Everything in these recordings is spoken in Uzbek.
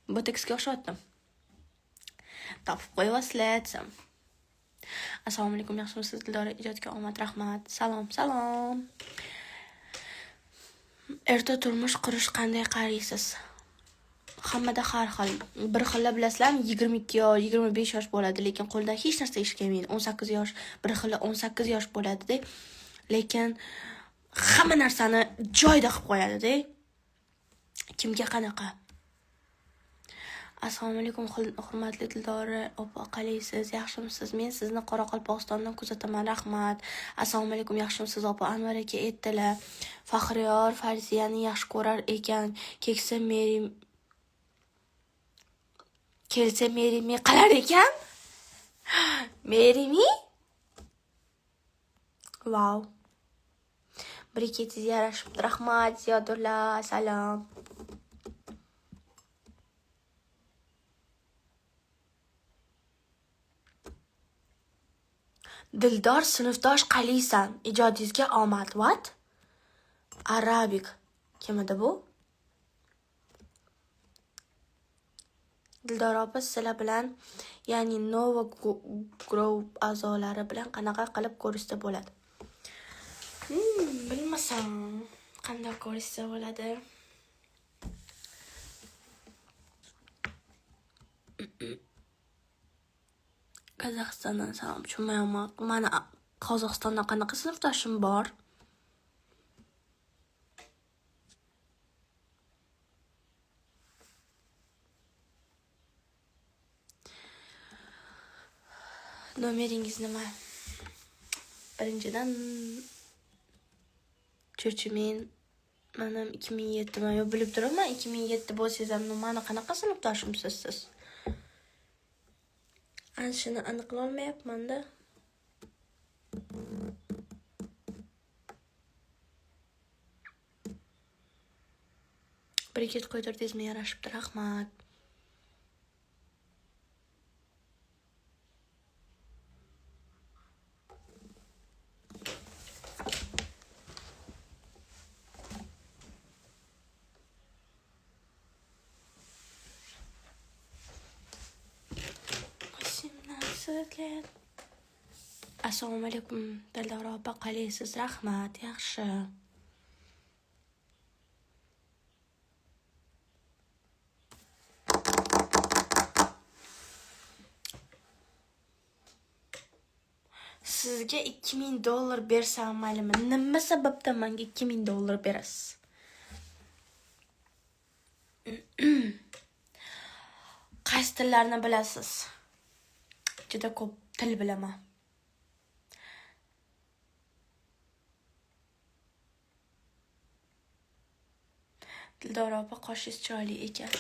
Botoksga o'xshatdim. Topib qo'yasizlar desam. Assalomu alaykum, yaxshimisiz Dildora? Ijodga omad, rahmat. Salom, salom. Erta turmush qurish qanday qaraysiz? Hammada har xil. Bir xillar bilasizlarmi, 22 yosh, 25 yosh bo'ladi, lekin qo'ldan hech narsa ish kelmaydi. 18 yosh, bir xili 18 yosh bo'ladi-da, lekin hamma narsani joyida qilib qo'yadi-da. Kimga qanaqa? Assalomu alaykum, hurmatli Dildora opa, qalaysiz? Yaxshimisiz? Men sizni Qoraqalpog'istondan kuzataman, rahmat. Assalomu alaykum, yaxshimisiz opa? Anvar aka aytdilar, Faxriyor Farziyani yaxshi ko'rar ekan. Keksa Meri kelsa Merimi qilar ekan? Merimi? Vau. Bir ikki yarashibdi. Rahmat, Ziyodulla, salom. Dildor sinfdosh qalaysan? Ijodingizga omad. What? Arabic. Kim edi bu? Dildora opa, sizlar bilan, ya'ni Nova Group a'zolari bilan qanaqa qilib ko'rishsa bo'ladi? Bilmasam, qanday ko'rishsa bo'ladi? Qozog'istondan salom. Tushunmayapman. Mani Qozog'istondan qanaqa sinfdoshim bor? Nomeringiz nima? Birinchidan cho'chimen. Manam 2007 man. Yo, bilib turibman, 2007 bo'lsangiz ham mani qanaqa sinfdoshimsiz siz? Ana shuni aniqlolmayapman-da. Briket qo'ydirdingizmi? Yarashibdi, rahmat. Лет. Assalomu alaykum, Dildora opa, qalaysiz? Rahmat, yaxshi. Sizga $2000 bersam maylimi? Nima sababdan menga $2000 berasiz? Qaysi tillarni bilasiz? Juda ko'p til bilaman. Dildora opa, qoshingiz chiroyli ekan.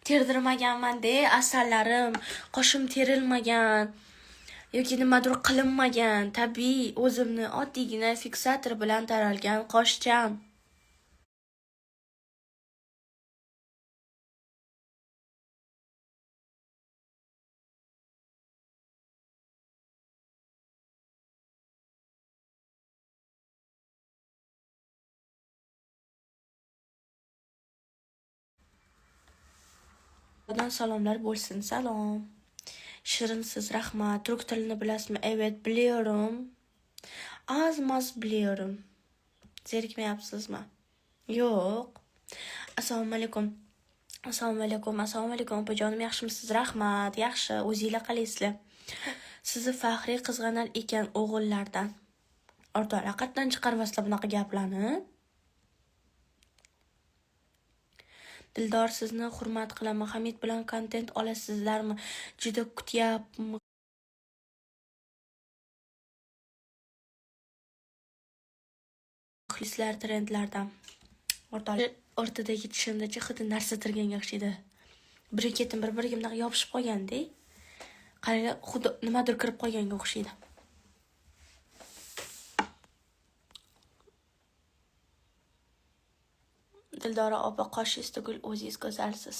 Terdirmaganman-de, asallarim, qoshim terilmagan yoki nimadir qilinmagan, tabiiy o'zimni oddiygina fiksator bilan taralgan qoshcham. Salomlar bo'lsin. Salom. Shirinsiz, rahmat. Turk tilini bilasizmi? Evet, biliyorum. Az maz biliyorum. Zerikmayapsizmi? Yo'q. Assalomu alaykum. Assalomu alaykum. Assalomu alaykum opajonim, yaxshimisiz? Rahmat. Yaxshi. O'zinglar qalaysizlar? Sizni Faxriy qizg'anar ekan o'g'illardan. O'rtoqlar, qayerdan chiqaryapsizlar bunaqa gaplarni? Dildor, sizni hurmat qilaman. Hamid bilan kontent olasizlarmi? Juda kutyapman. Muxlislar trendlardan. O'rtadagi tishimdachi xuddi narsa turganga o'xshaydi. Briketim bir-biriga bunaqa yopishib qolganda, qaranglar, xuddi nimadir kirib qolganga o'xshaydi. Dildora opa, qoshingiz tugul, o'zingiz go'zalsiz.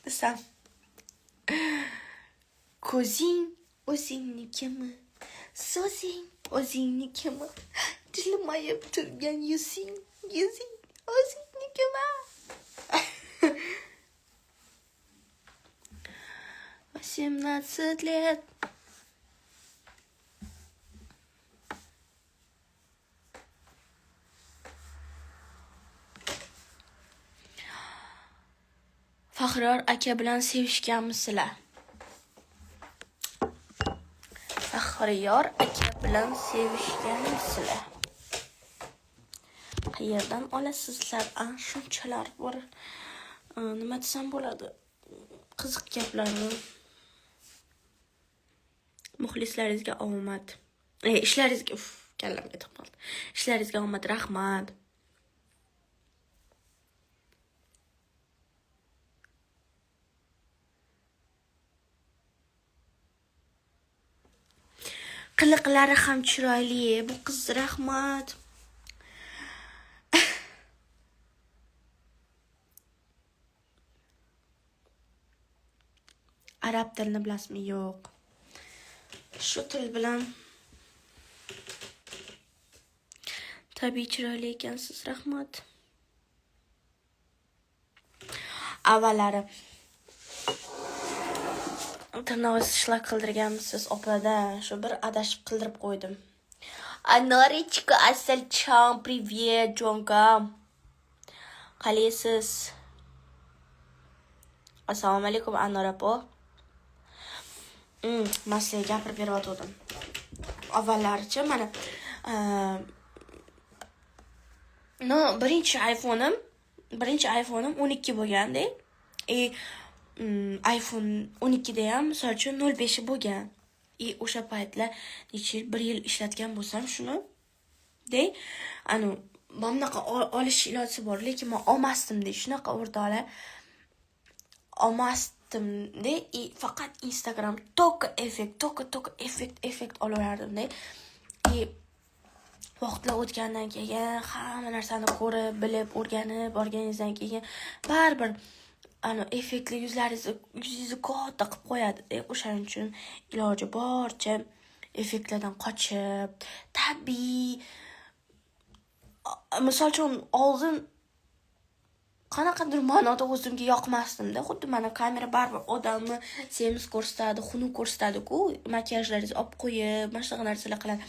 Desam. Ko'zing o'zingnikimi? So'zing o'zingnikimi? Jilmayib turgan yuzing, yuzing o'zingnikimi? 18 лет. Faxriyor aka bilan sevishganmisizlar? Faxriyor aka bilan sevishganmisizlar? Qayerdan olasizlar shunchalar bir nima desam bo'ladi, qiziq gaplarni. Muxlislaringizga omad. Ishlaringizga, kallam ketib qoldi. Ishlaringizga omad, rahmat. Qiliqlari ham chiroyli bu qiz, rahmat. Arab tilini bilasizmi? Yo'q. Shu til bilan tabiiy chiroyli ekansiz, rahmat. Avvallari tirnog'ingizni ishlab qildirganmisiz opada? Shu bir adashib qildirib qo'ydim. Anorechka, asalcham, привет, jonkam. Qalaysiz? Assalomu alaykum, Anor opa. Man sizlarga gapirib beryotgandim. Avvallaricha mana no, birinchi iPhone'im 12 bo'lganda, iPhone 12 da ham misol uchun 05 bo'lgan. O'sha paytlar necha yil, bir yil ishlatgan bo'lsam shuni, de, anu mana bunaqa olish iloji bor, lekin men olmasdim-da, shunaqa o'rtoqlar olmasdim-da, faqat Instagram to'ka effekt, to'ka effekt olaverdim-da. Vaqtlar o'tgandan keyin hamma narsani ko'rib, bilib, o'rganib borganingizdan keyin baribir ana effektli yuzingizni katta qilib qo'yadi. O'shaning uchun iloji boricha effektlardan qochib, tabiiy, misol uchun oldin qanaqadir ma'noda o'zimga yoqmasdim-da. Xuddi mana kamera baribir odamni semiz ko'rsatadi, xunuk ko'rsatadi-ku, makiyajlaringizni olib qo'yib, mana shunaqa narsalar qiladi.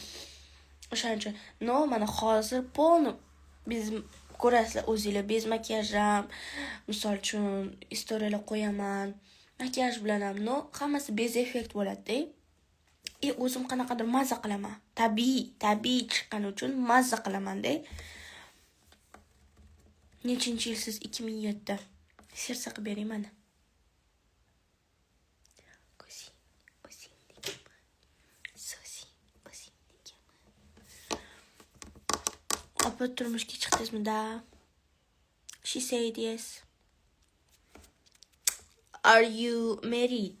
O'shaning uchun, no, mana hozir polni biz ko'rasizlar o'zinglar, bez makiyaj ham, misol uchun istoriyalar qo'yaman, makiyaj bilan ham, no, hammasi bez effekt bo'ladi-da. O'zim qanaqadir mazza qilaman. Tabiiy chiqqani uchun mazza qilaman-da. Nechinchi yilsiz? 2007. Sersa qilib bering mana. Ko'zing, o'zingnikimi? So'zing, o'zingnikimi? Opa, turmushga chiqdingizmi da? She said yes. Are you married?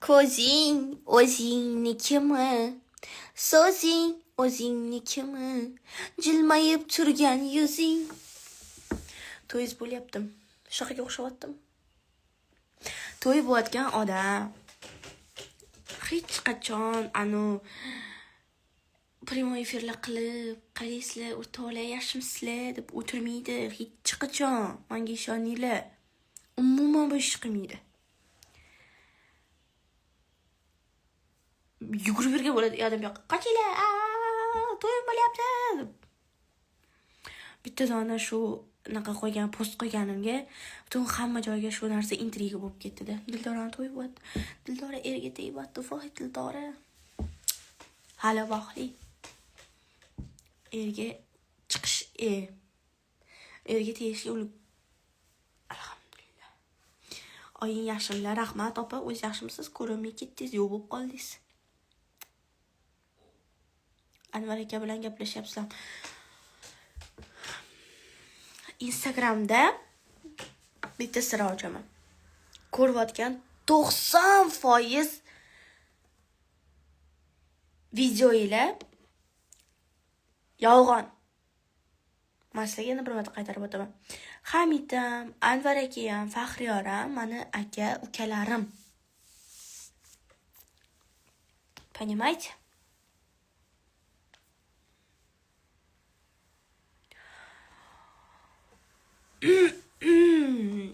Ko'zing o'zingnikimi? So'zing o'zingnikimi? Jilmayib turgan yuzing. To'yiz bo'lyaptim. Shunaqa o'xshatyaptim. To'y bo'layotgan odam hech qachon anu primoy efirlar qilib, qaraysizlar, o'rtoqlar, yaxshimisizlar deb o'tirmaydi hech qachon. Menga ishoninglar. Umuman bu ish qilmaydi. Yugurib yurgan bo'ladi odam yo'q. Qochinglar, to'yim bo'lyapti deb. Bitta dona shu naqa qo'ygan post qo'yganimga butun hamma joyga shu narsa intriga bo'lib ketdi-da. Dildorani to'y bo'lyapti. Dildora erga tegyapti. Voy Dildora. Hali vaqtli. Erga chiqish, erga tegishga alhamdulillah. Oying yaxshimilar? Rahmat opa, o'zingiz yaxshimisiz? Ko'rinmay ketdingiz, yo'q bo'lib qoldingiz. Anvar aka bilan gaplashyapsizlar. Instagramda bitta sir ochaman. Ko'rayotgan 90% videolar yolg'on. Men sizlarga yana bir marta qaytarib o'taman. Hamidam, Anvar akam, Faxriyoram mani aka ukalarim. Понимаете?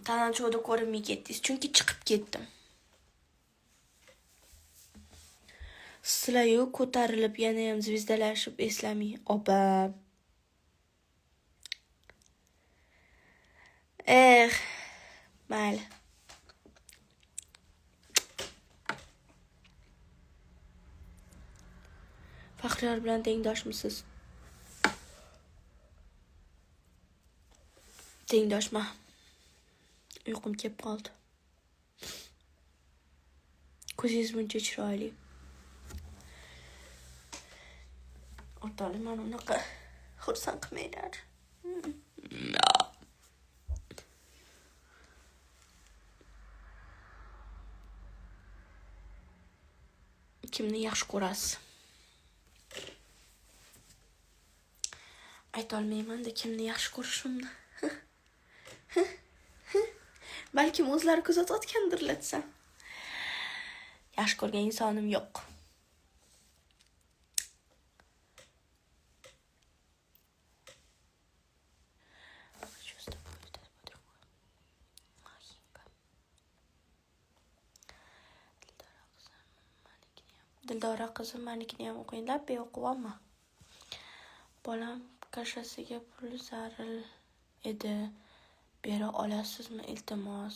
Talant shouda ko'rinmay ketdingiz, chunki chiqib ketdim. Sizlar-yu ko'tarilib yanayam звезда lashib eslamay, opa. Eh, mayli. Faxriyor bilan tengdoshmisiz? Tengdoshman. Uyqum kelib qoldi. Ko'zingiz buncha chiroyli. O'rtoqlar, meni unaqa xursand qilmanglar. Kimni yaxshi ko'rasiz? Aytolmayman-da kimni yaxshi ko'rishimni. Balkim o'zlari kuzatayotgandirlar desam. Yaxshi ko'rgan insonim yo'q. Dildora qizim, manikini ham o'qinglar, beo'qiyapman. Bolam kashasiga pul zaril edi. Bera olasizmi, iltimos?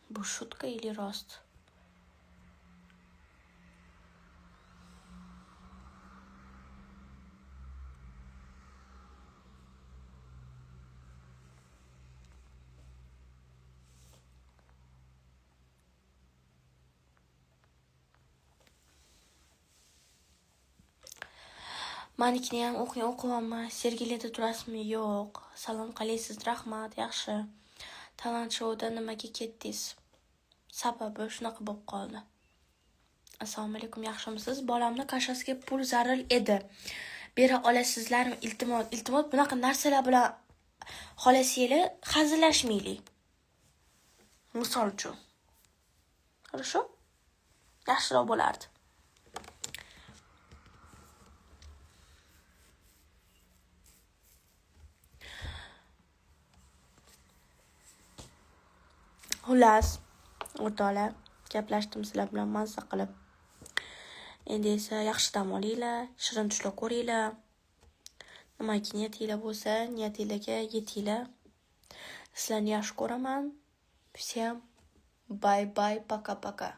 Bu шутка или рост? Manikini ham o'qing, o'qiyapman. Sergelida turasizmi? Yo'q. Salom, qalaysiz? Rahmat, yaxshi. Talant shouda nimaga ketdingiz? Sababi shunaqa bo'lib qoldi. Assalomu alaykum, yaxshimisiz? Bolamni kashasiga pul zaril edi. Bera olasizlarmi? Iltimos, iltimos, bunaqa narsalar bilan xolasanglar hazillashmaylik. Misol uchun. Хорошо? Yaxshiroq bo'lardi. Xullas, o'rtoqlar, gaplashdim sizlar bilan mazza qilib. Endi esa yaxshi dam olinglar, shirin tushlar ko'ringlar. Nimaki niyatinglar bo'lsa, niyatinglarga yetinglar. Sizlarni yaxshi ko'raman. Всем bye bye, пока-пока.